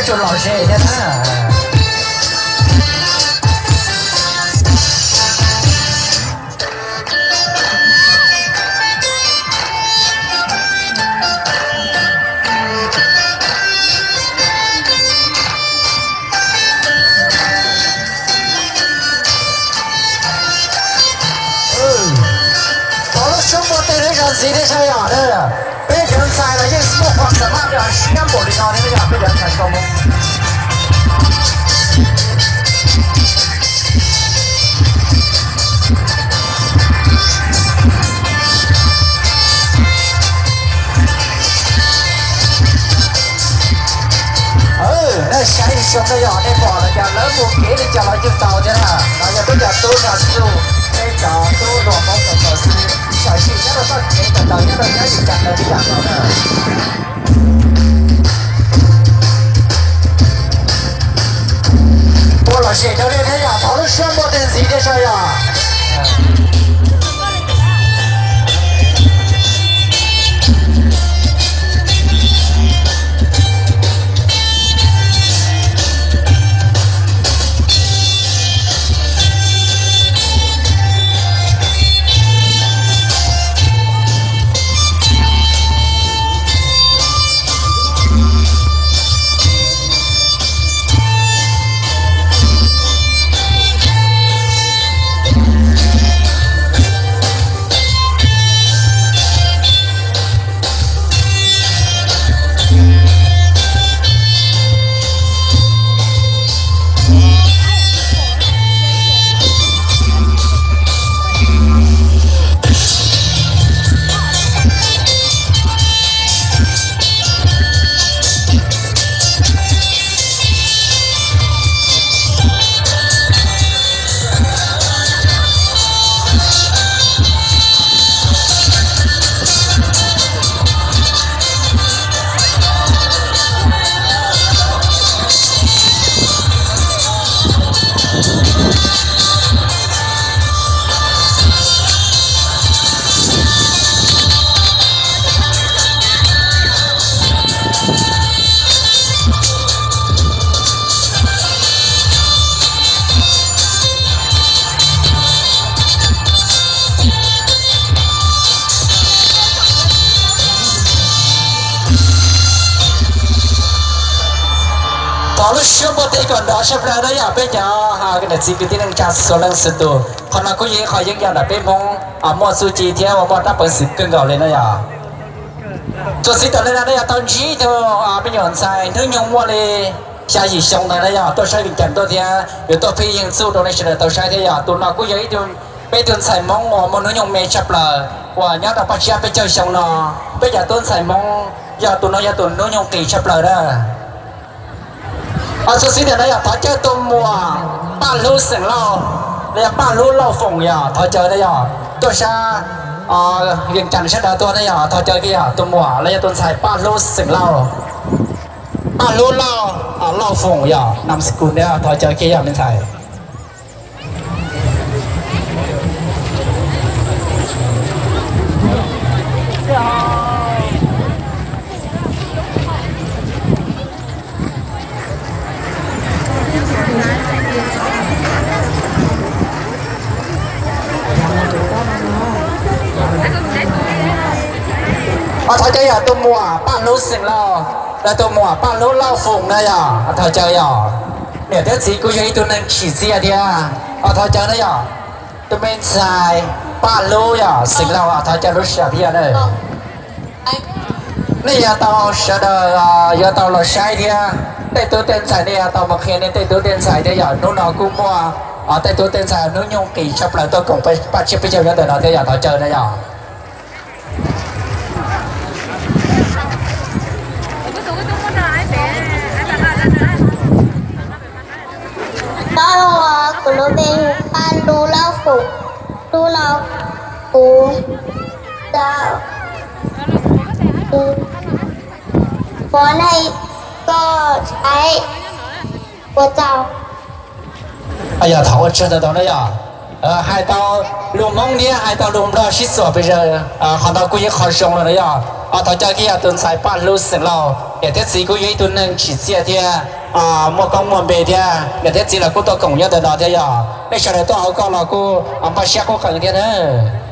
Tsuas lom zem thiab na. Thov lub suab npuaj teg thiab zog ntxiv thiab saib yom. Peb cov ntxhais los yeej muaj qhov xam maj siab npaum li no thiab yom, peb cov ntxhais koj muab. Nej saib xyoo no yog nej pom los cas lawv mus kev li cas los yeej tau thiab na. No yog peb cov tub Naj Xu, peb cov tub hluas Hmoob tau tau xwb, tam sim nyob rau txoj kev tawm ntawd nyob rau nyab yim cas ntawd li yam no na. Ua lom zem rau nej thiab yom, thov lub suab npuaj teg ntxiv thiab saib yom. Thov lub suab npuaj teg kom nrov tshaj plaws na yom, peb cov niam txiv kwv tij neej tsa txhua leej txhua tus. Qhov no kuj yog ib qho yeeb yam ntawm peb Hmoob muaj txuj ci thiab ua muaj rab peev xwm kawg nkaus li na yom. Txuas ntxiv tawm li no nej yuav tau ntsib tug me nyuam ntxhais hnub nyoog muaj li xya yim xyoo ntawd na yom, tuaj saib Vias Cas tuaj thiab yuav tuaj pheej yeeg txuj rau nej sawv daws tau saib thiab yom. Tus no kuj yog ib tug, peb tug ntxhais Hmoob uas muaj hnub nyoog me tshaj plaws uas nyob rau paj tsiab peb caug xyoo no. Peb cov tub ntxhais Hmoob yog tus no yog tus hnub nyoog qis tshaj plaws na. Txuas ntxiv ntawm no yog thov caw tus muam Paj Hlub xeem Lauj, los yog Paj Hlub Lauj Foom yog thov caw na yom, tuaj sab Vias Cas sab nraud tuaj na yom, thov caw kiag yog tus muam los yog tus ntxhais Paj Hlub xeem Lauj, Paj Hlub Lauj, Lauj Foom yog nam sku na, thov caw kiag yog me ntxhais. Thov caw yog tus muam Paj Hlub xeem Lauj, los tus muam Paj Hlub Lauj Foom na yom, thov caw yog. Niam thiab txiv kuj yog ib tug neeg tsim txiaj thiab, thov caw na yom. Tus me ntxhais Paj Hlub yog xeem Lauj, thov caw lub sij hawm thiab na. Nej yuav tau sawv daws yuav tau los saib thiab, tej tub tej ntxhais nej yuav tau mus qhia nej tej tub tej ntxhais thiab yom. Hnub no kuj muaj tej tub tej ntxhais hnub nyoog qis tshaj plaws tuaj koom paj tsiab peb caug nyob ntawm no thiab yom, thov caw na yom. Paj Hlub, kuv lub npe hu Paj Hlub Lauj Foom. Hnub no kuv ua neej koj saib ua tsaug. Yog thov ua tsaug ntau ntau na yom. Hais tau lus Hmoob thiab hais tau lus Nplog sib txuas pes zaws, qhov no kuj yog qhov zoo lawm na yom. Os, thov caw ib yam tus ntxhais Paj Hlub xeem Lauj, niam thiab txiv kuj yog ib tug neeg tsim txiaj thiab muaj koob muaj npe thiab, niam thiab txiv los kuj tuaj koom nyob ntawm no thiab. Yog nej sawv daws tuaj hauv ko los kuj npaj siab qub qees thiab nawb.